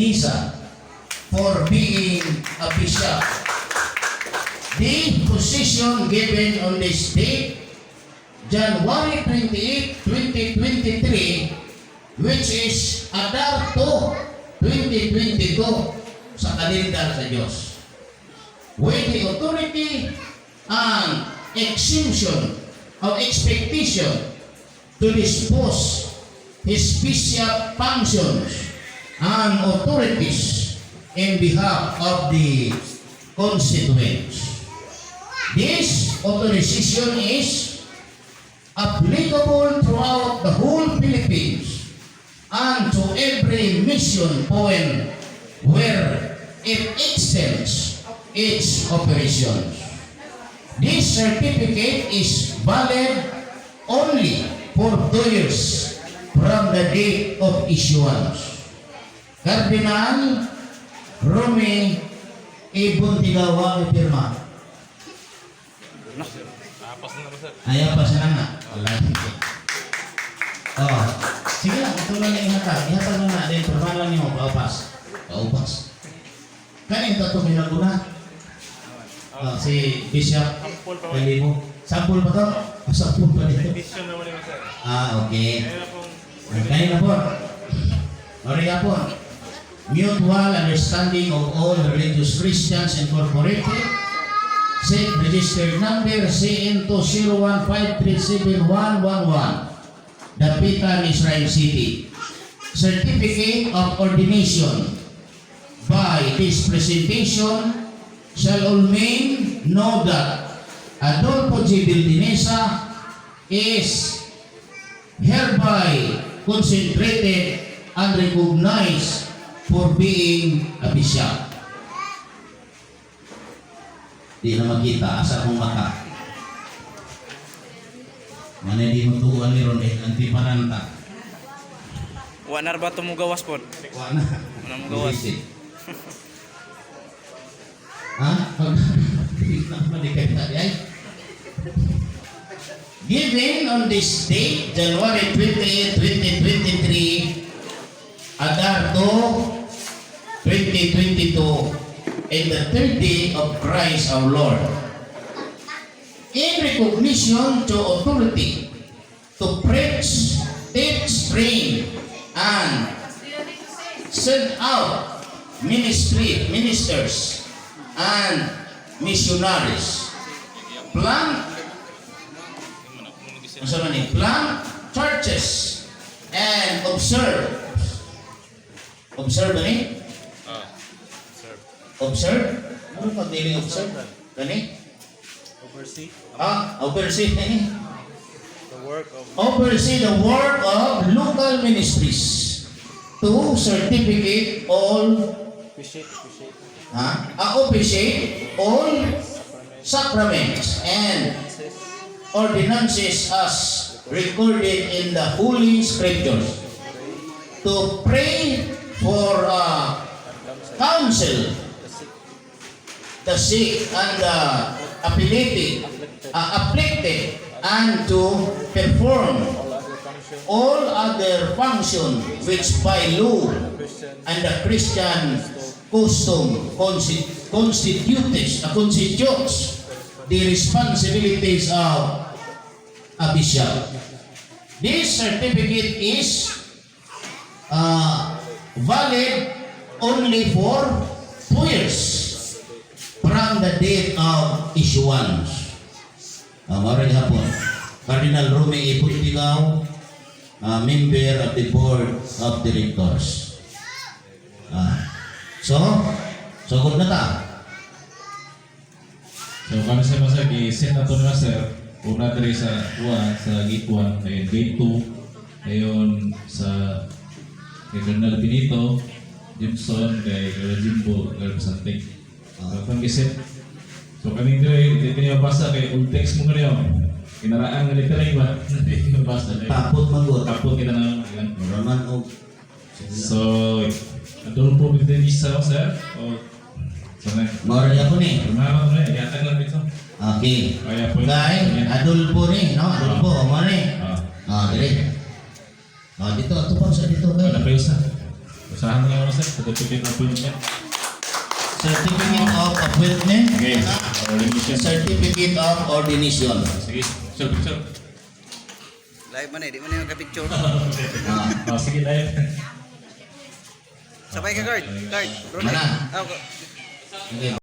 Vildenisa for being a bishop. The position given on this date, January 28, 2023, which is Adar 2, 2022 sa kalendar sa Diyos, with the authority and exemption of expectation to dispose his bishop functions and authorities in behalf of the constituents. This authorization is applicable throughout the whole Philippines and to every mission point where it extends its operations. This certificate is valid only for 2 years from the date of issuance. Cardinal Rome E. Buntigawa may pirma. Tapas na naman, sir. Ayaw pa siya na nga. Wala. Oh, sige lang, ito lang yung ihatag. Ihatag mo na, then pirma lang niyo, paupas. Paupas. Kanin ito ito may naguna. Oh, si Bishop Sample pa. Kalibo. Sample pa to? Oh, sample pa dito. Edition naman yun, sir. Ah, okay. Kaya na pong Kaya na po. Maria po. Mutual understanding of all religious Christians Incorporated. SEC registered number CN201537111. Dapitan, Israel City. Certificate of Ordination. By this presentation shall all men know that Adolfo G. Vildenesa is hereby consecrated and recognized for being a bishop. Di na makita, asa kong mata. Mana di mo tuan ni ron eh, antiparanta. Wa na ba tumugawas po? Wa na. Wala mo gawas. Visit. Ha? Pag naman di kayo tadi ay. Given on this date, January 28, 2023, Adar 2, 2022, in the third day of Christ our Lord. In recognition to authority to preach, teach, train, and send out ministers, and missionaries. Plant, ano man ni? Plant churches and observe. Observe ba ni? Ah, sir. Observe? Ano pag dili observe? Kani? Oversee Ah, oversee. The work of Oversee the work of local ministries to certificate all appreciate, appreciate ha? Ah, officiate all sacraments and ordinances as recorded in the Holy Scriptures. To pray for counsel the sick and the afflicted, and to perform all other function all other function which by law Christian and the Christian custom constitutes the responsibilities of a bishop. This certificate is valid only for 2 years from the date of issuance. Mao hapon. Cardinal Rome E. Puntigaw, member of the Board of Directors. So, sugod na ta. So kami sa sir, gi-send na to nila, sir. Una diri sa kuan sa gate 1, ayun gate 2, ayun sa kay Colonel Benito, Jimson, kay Colonel Jimbo, kay Santik. So atong gi-send. So kami diri di kini mabasa kay old text mo kanyo. Kinaraan nga lettering ba? Hindi mabasa. Tapot magod. Tapot kita na ilang. Raman og So, Adolfo Vildenisa, sir. O, so na. Mao ra ko ni. Rumama mo na, yatag lang dito. Okay. Kaya po. Kay Adolfo ni, no? Adolfo, mo ni. Ah, Ah, diri. Ah, dito, ato pa sa dito kay. wala pa isa. Usahan na lang ako, sir. Certificate of appointment. Certificate of appointment. Okay. Ordination. Certificate of ordination. Sige, picture, picture. Live man eh, di man yung ka-picture. Ah, sige, live. Sabay ka, guard. Guard. Brunei. Mana? Ah, Okay.